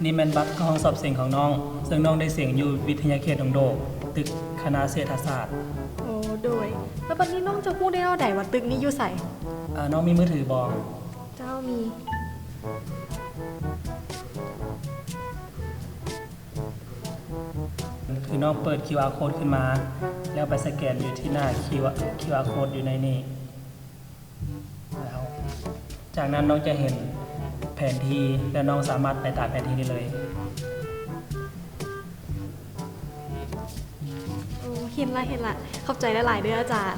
ນີ້ແມ່ນບັດເຂົ້າຫ້ອງສອບເສັງຂອງນ້ອງ, ເຊິ່ງນ້ອງໄດ້ເສັງຢູ່ວິທະຍາເຂດດົງໂດກ, ຕຶກຄະນະເສດຖະສາດ. ໂອ້ ໂດຍ. ແລ້ວບັດນີ້ນ້ອງຈະຮູ້ໄດ້ແນວໃດວ່າຕຶກນີ້ຢູ່ໃສ? ເອີ ນ້ອງມີມືຖືບໍ່? ເຈົ້າ ມີ. ຄືນ້ອງເປີດຄິວອາໂຄດຂຶ້ນມາ ແລ້ວໄປສະແກນຢູ່ທີ່ໜ້າຄິວອາໂຄດຢູ່ໃນນີ້. ແລ້ວຈາກນັ້ນນ້ອງຈະເຫັນແຜນທີ່ ແລະ ນ້ອງສາມາດໄປຕາມແຜນທີ່ໄດ້ເລີຍ. ໂອ້ ເຫັນລະ ເຫັນລະ. ຂອບໃຈຫຼາຍໆເດີອາຈານ.